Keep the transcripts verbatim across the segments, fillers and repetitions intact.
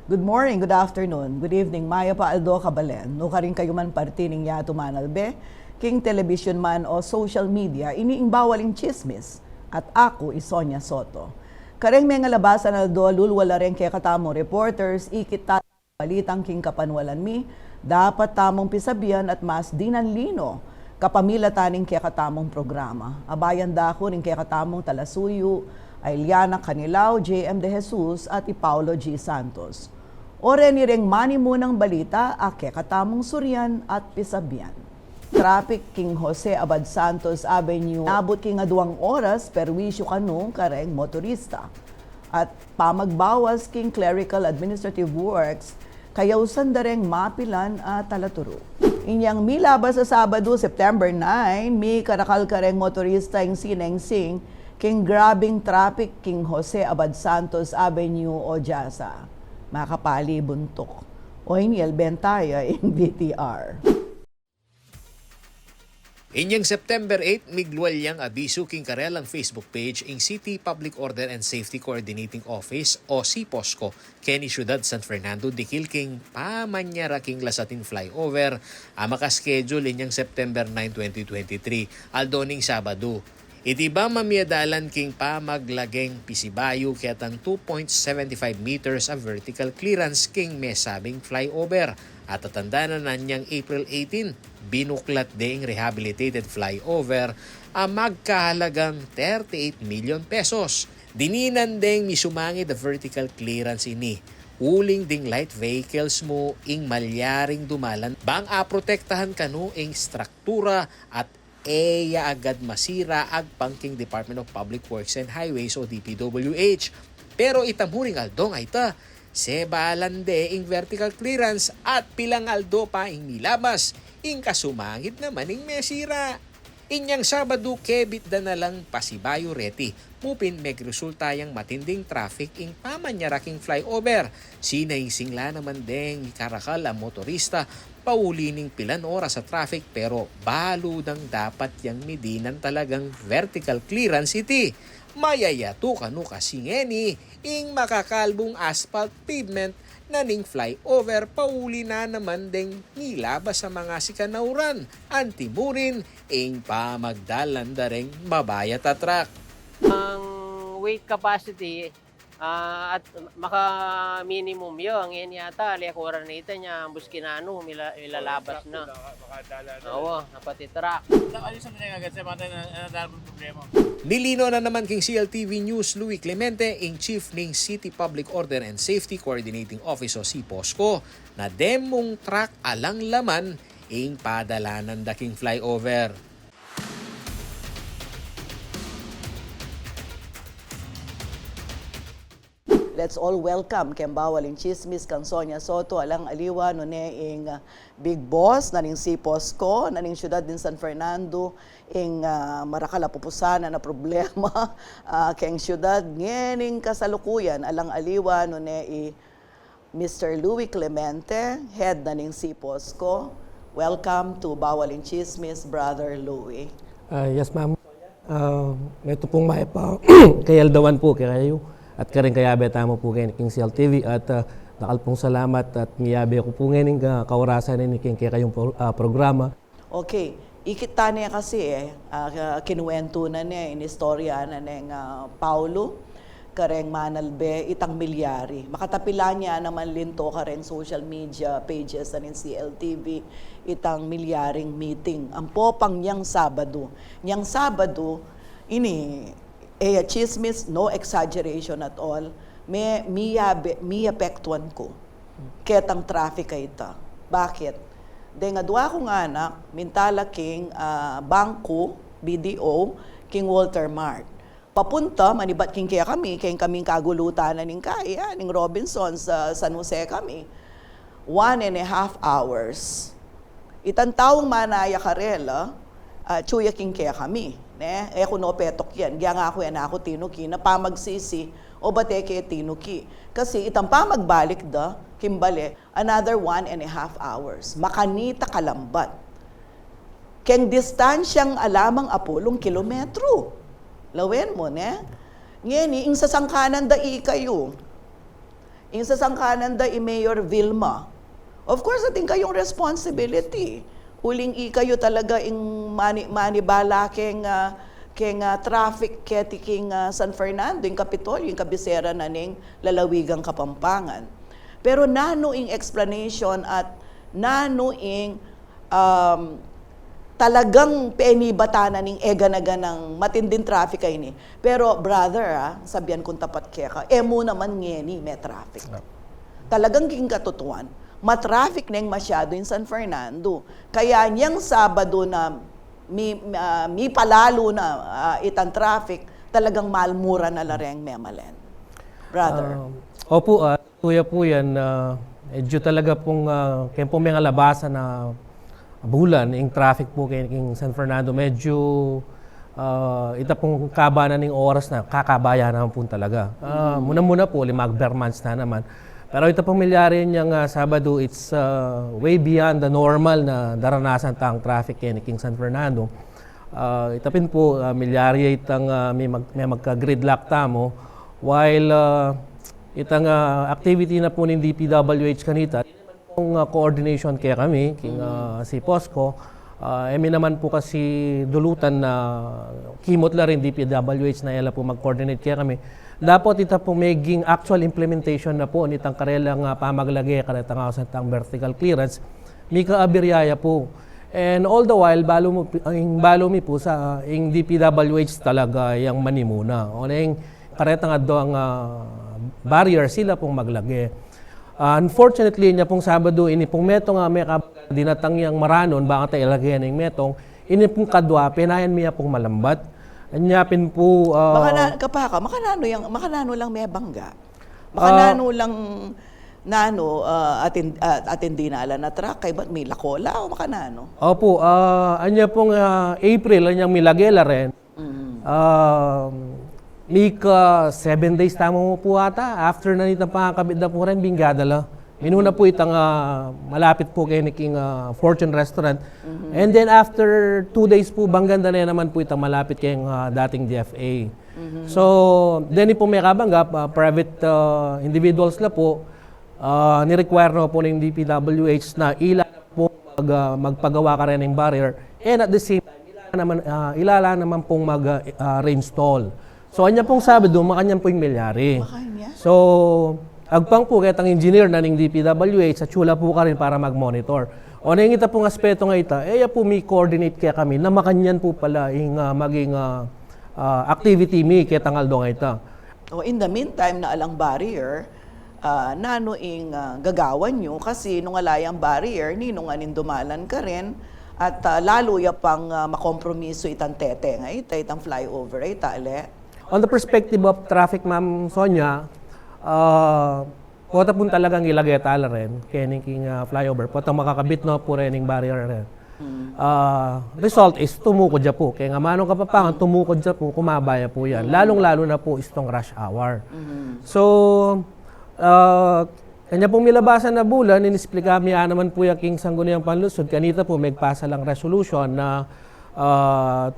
Good morning, good afternoon, good evening, mayap a aldo, kabalen. Nu karin kayu man parti ning yatu manalbe king telebisyon man o social media, ini ing Bawal ing Tsismis. At aku i Sonia Soto. Kareng mengalabasan aldo, lulwal la reng kekatamung reporters, ikit ta balitang king kapanwalan mi, dapat tamung pisabian at mas dinan lino kapamilatan ning kekatamung programa. Abayan da ku ring kekatamung talasuyu, a Eliana Canilao, J M De Jesus, at i Paulo G Santos. O reni reng manimunang balita a kekatamung surian at pisabian. Traffic king Jose Abad Santos Avenue, abut king aduang oras, perwisyu kanu kareng motorista. At pamagbawas king clerical administrative works, kayausan da reng mapilan a talaturu. Inyang milabas a Sabadu, September nine, mikarakal kareng motorista ing sinengsing king grabing traffic king Jose Abad Santos Avenue o Jasa. Makapali buntuk. O inyel bentaya ing B T R. Inyang September eight, miglwal yang abisu king karelang Facebook page ing City Public Order and Safety Coordinating Office o CPOSCO keni Syudad San Fernando dikil king pamanyara king lasating flyover a makaschedule inyang September nine, twenty twenty-three, aldo ning Sabadu. Iti ba mamiadalan king pamaglageng pisibayu ketang two point seventy-five meters a vertical clearance king mesabing flyover. At tatandanan na nyang April eighteen, binuklat de ing rehabilitated flyover a magkahalagang thirty-eight million pesos. Dininan deng misumangid a vertical clearance ini uling ding light vehicles mu ing malyaring dumalan bang aprotektahan kanu ing struktura at e ya agad masira agpang king Department of Public Works and Highways o D P W H. Pero ita mu ring aldo a ita, sebalan de ing vertical clearance at pilang aldo pa ing milabas, ing kasumangid naman ing mesira. Inyang Sabadu kebit da na lang pasibayu reti, mu pin megresulta yang matinding traffic ing pamanyara king flyover. Sinengsing la naman deng mikarakal a motorista pauli ning pilan oras a traffic, pero balu dang dapat yang midinan talagang vertical clearance iti. Mayayatu kanu kasi ngeni ing makakalbung asphalt pavement na ning flyover pauli na naman deng milabas a mangasikan a uran, anti mu rin ing pamagdalan da reng mabayat a truck. Ang weight capacity, ah, at maka-minimum ya, ngeni yata, lekuran na ita nya, ambus kinanu, mila-, milalabas na. Awa, apat i truck. Nilino na naman king C L T V News Louie Clemente, ing chief ning City Public Order and Safety Coordinating Office o CPOSCO, na demung truck alang laman ing padalanan da king flyover. Let's all welcome keng Bawal ing Tsismis kang Sonia Soto, alang aliwa nune ing, ah, big boss na ning CPOSCO, na ning syudad ning San Fernando, ing, ah, marakal a pupusanan a problema, ah, keng syudad ngening kasalukuyan, alang aliwa nune i Mister Louie Clemente, head na ning CPOSCO. Welcome to Bawal ing Tsismis, Brother Louie. Ah, yes, ma'am. Ah, metung pung mayap a kayaldawan pu kekayu at kareng kayabe tamu pu ngeni king C L T V at, ah, dakal pung salamat at miyabe ku pu ngeni king, ah, kaurasan ini king kekayung pro-, ah, programa. Okay, ikit ta ne kasi e, ah, kinuwentu na ne, inistorya na neng, ah, Paulo kareng manalbe itang milyari. Makatapila nya naman linto kareng social media pages na ning C L T V itang milyaring meeting. Ampo pang nyang Sabadu. Nyang Sabadu, ini, e ya tsismis, no exaggeration at all, me, miyabe, miyapektuan ku ketang traffic a ita. Bakit? Deng adua kung anak, minta la king, ah, bangku, B D O, king Walter Mart. Papunta, manibat king kekami, keng kaming kagulutan na ning kaya, ning Robinsons, San Jose kami. One and a half hours. Itang taung manaya karela, ah, atsu ya king kekami, ne? E ku no petok yan. Gya nga ku yan, aku tinuki, na pamagsisi, o bate ke tinuki. Kasi itang pamagbalik da king bale, another one and a half hours. Makanita kalambat. Keng distansyang alamang apulung kilometro. Lawen mu, ne? Ngeni, ing sasangkanan da ikayu. Ing sasangkanan da i Mayor Vilma. Of course, atin kayung responsibility. Uling ikayu talaga ing mani-, manibala keng, ah, keng, ah, traffic keti king, ah, San Fernando, ing Kapitolyo, ing kabisera na ning lalawigang Kapampangan. Pero nanu ing explanation at nanu ing, um, talagang penibatan na ning eganaganang matinding traffic a ini? Pero, brother, ah, sabian kung tapat keka, e mu naman ngeni me traffic. Yep. Talagang king katutuan, matraffic neng masyadu ing San Fernando. Kaya nyang Sabado na mi-, ah, mipalalu na, ah, itang traffic, talagang malmura na la reng memalen. Brother. Um, opu, ah, tuya pu yan, ah, medyu talaga pung, ah, keng pung mengalabasan a bulan, ing traffic pu keng, keng San Fernando, medyu, ah, ita pung kaba na ning oras na, kakaba ya naman pu talaga. Ah, muna-muna pu, limag ber months na naman. Pero ita pung milyari nyang, ah, Sabado, it's, ah, way beyond the normal na daranasan tang traffic keni king San Fernando. Ah, ita pin pu, ah, milyari itang, ah, me mag-, me magka-gridlock tamu, while, ah, itang, ah, activity na pu ning D P W H kanita, kung, ah, coordination kekami, king, ah, C-POSCO, ah, e mi naman pu kasi dulutan na kimut la ring D P W H na e la pu mag-coordinate kekami. Dapot ita pu meging actual implementation na pu nitang karelang, ah, pamaglage karetang ausan tang vertical clearance, mika-aberya ya pu. And all the while, balu mu pi-, ing balu mi pu sa, ah, ing D P W H talaga yang manimuna. O neng karetang adwang, ah, barrier, sila pung maglage. Ah, unfortunately, nya pung Sabado, ini pung metung a mekabang dinatang yang maranun, bang ata ilage na ing metung, ini pung kadwa, penayan mi ya pung malambat. Anya pin pu, ah, Makana-, kapaka, makananu yang, makananu lang mebangga? Ah, Makananu lang nanu, ah, atin-, ah, atin dinalan a truck, kaybat milako la, o makananu? Opu, ah, anya pung, ah, April, anyang milage la rin. Mm. Um, mika seven days tamu pu ata. After na nitang pangakabit da pu rin, bingga da la. Minuna pu itang, ah, malapit pu keni king, ah, Fortune Restaurant. Mhm. And then after two days pu, banggan da na naman pu itang malapit keng, ah, dating D F A. Mhm. So, deni pu mekabangga, ah, private, ah, individuals la pu, ah, ni-require na pu ning D P W H na ila pu mag-, ah, magpagawa kareng barrier. And at the same time, ila naman, ah, ila la naman pung mag, ah, ah, reinstall. So, anya pung Sabado, makanyan pu ing milyari. Makanyan? So, agpang pu ketang engineer na ning D P W H, atyu la pu karin para mag-monitor. O neng ita pung aspeto nga ita, e ya pu mi-coordinate kekami, na makanyan pu pala ing, ah, maging, ah, ah, activity mi ketang aldo nga ita. O, in the meantime, na alang barrier, ah, nanu ing, ah, gagawan yu? Kasi nung ala yang barrier, ninung anin dumalan karin, at, ah, lalu ya pang, ah, makompromiso itang tete nga ita, itang flyover, ita, ale? On the perspective of traffic, Ma'am Sonia, ah, pota pun talagang ilage ta la rin, keni king, ah, flyover, pota makakabit na pu rin ing barrier rin. Mm. Ah, result is tumukud ya pu. Kaya nga manung Kapampangan, tumukud ya pu, kumaba ya pu yan. Mm. Lalung-lalu na pu itang rush hour. Mm. So, ah, kanya pung milabasan a bulan, inisplika mi ya naman pu ya king Sangguniang Panlungsod, kanita pu, megpasa lang resolution na, ah,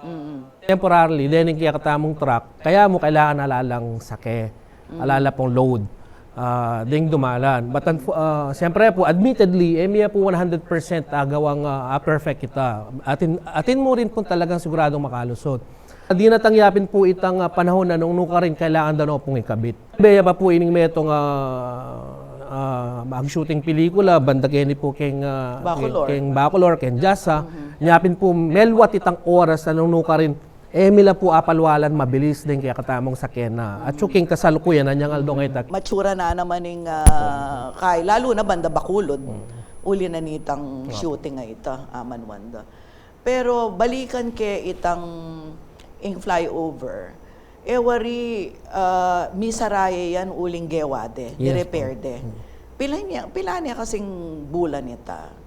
Mm. Temporarily, dening kekatamung truck, kaya mu kailangan ala lang sake, mm, ala la pung load, ah, ding dumalan. But unfo-, ah, siyempre pu, admittedly, e mi ya pu one hundred percent agawang, ah, a-perfect ita. Atin, atin mu rin pung talagang siguradung makalusot. Dinatang ya pin pu itang, ah, panahun na nung nukarin kailangan da no pung ikabit. Beya pa pu ining metung, ah, ah, mag-shooting pelikula, banda keni pu keng, ah, Bacolor. Keng Bacolor, keng Jasa. Mhm. Nya pin pu, melwat itang oras na nung nukarin, e mi la pu apalwalan mabilis deng kekatamung sakyan na. Atyu keng kasalukuyan, anyang aldo nga ita. Matsura na naman ing, ah, kay, lalu na banda Bacolod. Mm. Uli na nitang shooting a ita, Aman Wanda. Pero balikan ke itang ing flyover. E wari, ah, misara ya yan uling gewa de, yes, i-repair de. Mm. Pila ne, pila ne kasing bulan ita?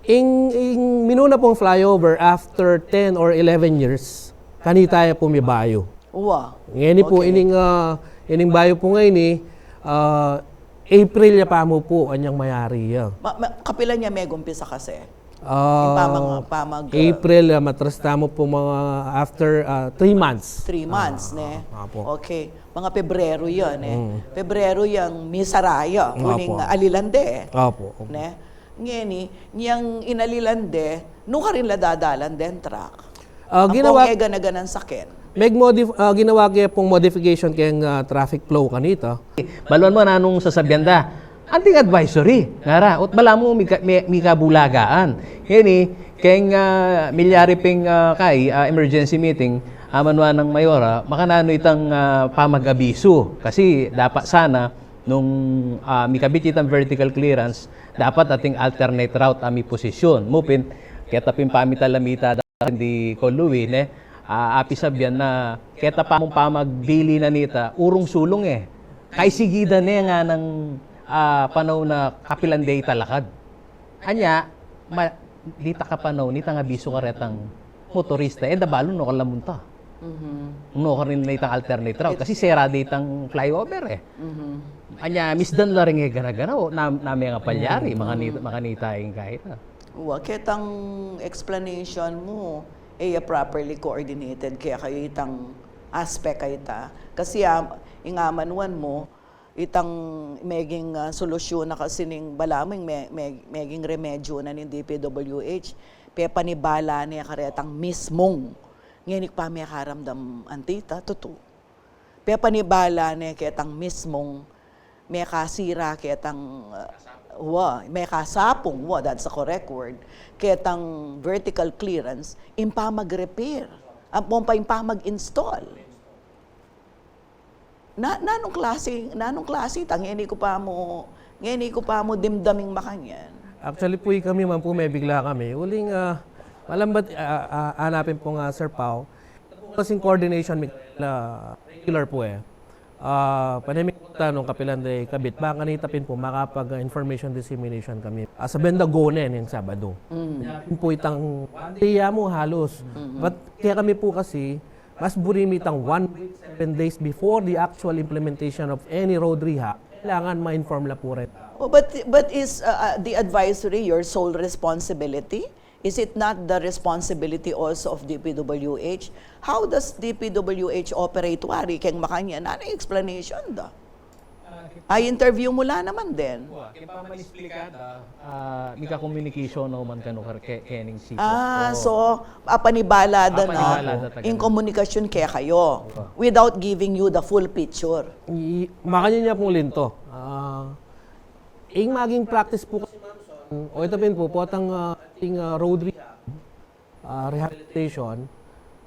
Ing, ing minuna pung flyover after ten or eleven years, kanita ya pu mibayu. Wa. Ngeni pu, okay, ining, ah, ining bayu pu ngeni, ah, April ya pa mu pu anyang mayari ya. Ma-, ma-, kapilan ya megumpisa kasi? Ah, ing pamang-, pamag-, ah, April, ah, matras tamu pu mga after, ah, three months. Three months, ah, ne? Ah, apo. Okay. Mga Pebrero yan, e. Mm. Pebrero yang misara ya, Opo. Uling alilan de, e. Opo, opo. Ne? Ngeni, niyang inalilan de, nukarin la dadalan den truck. Ah, Ampong ginawa e gana-ganang saken. Meg modif-, ah, ginawa ke pung modification keng, ah, traffic flow kanita. Balu mu nanung sasabyan da. Anting advisory, ngara, ot balamu mika-, mi-, mikabulagaan. Ngeni, keng, ah, milyari ping, ah, kai, ah, emergency meeting, amanuan nang Mayora, makananu itang, ah, pamag-abisu. Kasi dapat sana, nung, ah, mikabit itang vertical clearance, dapat ating alternate route a miposisyon. Mu pin, keta pin pamita la mita di Col Louie, ne? Ah, apisabyan na, keta pa mung pamagbili na nita, urung-sulung e. Kaisigida ne nganang, ah, panaun na kapilan de ita lakad. Anya, ma-, dita kapanaun, itang abisu karetang motorista, e da balu nukarin la munta. Mhm. Nukarin la itang alternate route. Kasi sera de itang flyover e. Mhm. Anya, misdan la rin e gana-gana, o, na, name nga palyari, Mhm. makanita, makanita ing kaita. Wa, ketang explanation mu, e ya properly coordinated, kaya kayu itang aspect a ita. Kasi, ah, ing amanuan mu, itang meging, ah, solusyun na kasi ning balamu, me-, me-, meging remedyu na ning D P W H, pepanibala ne karetang mismung. Ngeni ku pa mekaramdam anti ta, tutu. Pepanibala ne ketang mismung mekasira ketang, uh, wa, mekasapung, wa, that's the correct word, ketang vertical clearance, ing pamag-repair, ampong pa ing pamag-install. Na, nanung klase, nanung klase ta, ngeni ku pa mu, ngeni ku pa mu dimdam ing makanyan. Actually pu, ikami man pu, mebigla kami. Uling, ah, malambat, ah, ah, anapin pu nga, Sir Pau, kasing coordination mi la regular pu e. Ah, pane mi ku ta nung kapilan de kabit, bang kanita pin pu makapag, ah, information dissemination kami. Ah, sa benda gone ning Sabado. Mm. Kaya pin pu itang one day ya mu halos. Mm-hmm. But kaya kami pu kasi, mas buri mi itang one week, seven days before the actual implementation of any road rehab, kailangan ma-inform la pu rin. Oh, but, but is, uh, uh, the advisory your sole responsibility? Is it not the responsibility also of D P W H? How does D P W H operate, wari, keng makanyan? Nanung explanation da? Ah, interview mu la naman din. Wa, keng pamanisplikada, ah, mika-communication no man kanu kar-, ke-, kening sitio. Ah, Oo. So, apanibala da na Apanibala da taga ing na. Komunikasyon kekayu Opo. Without giving you the full picture. I-, makanyan ya pung linto. Ah, ing maging practice pu kasi, ma'am, o ita pin pu, potang, ah, ating, ah, road rehab, ah, rehabilitation,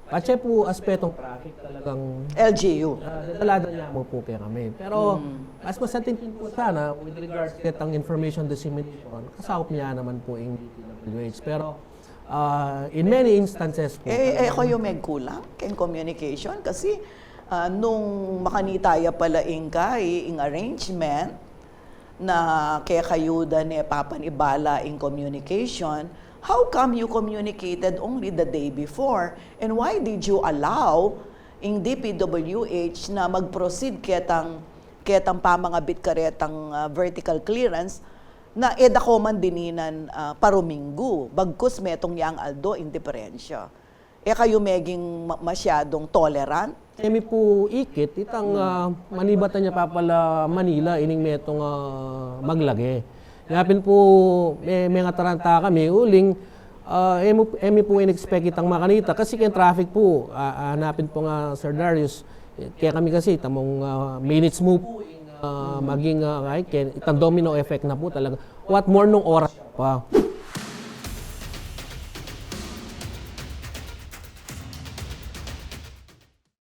patse pu aspetong traffic talagang L G U. Ah, dadaladan ya mu pu kekami. Pero, Mm. mas masatin pu sana, with regards ketang information dissemination, kasaup niya naman pu ing D P W H. Pero, ah, in many instances pu, E, e, talagang kayu megkulang keng communication kasi, ah, nung makanita ya pala ing kai, ing arrangement, na kekayu da ne papanibala ing communication, how come you communicated only the day before? And why did you allow ing D P W H na mag-proceed ketang, ketang pamangabit karetang, ah, vertical clearance na e da ko man dininan, ah, paruminggu, bagkus metung yang aldo ing diperensya? E kayu meging ma-, masyadung tolerant? E mi pu ikit, itang, Mm. ah, manibatan ya pa pala Manila, ining metung, ah, maglage. Nya pin pu, me-, mengataranta kami, uling, ah, e mu, e mi pu in-expect itang makanita. Kasi keng traffic pu, ah, ah, hanapin pu nga, Sir Darius, eh, kekami kasi, tamung, ah, minutes mu pu, ah, Mm. maging, ah, ay, ke-, itang domino effect na pu talaga. What more nung oras pa?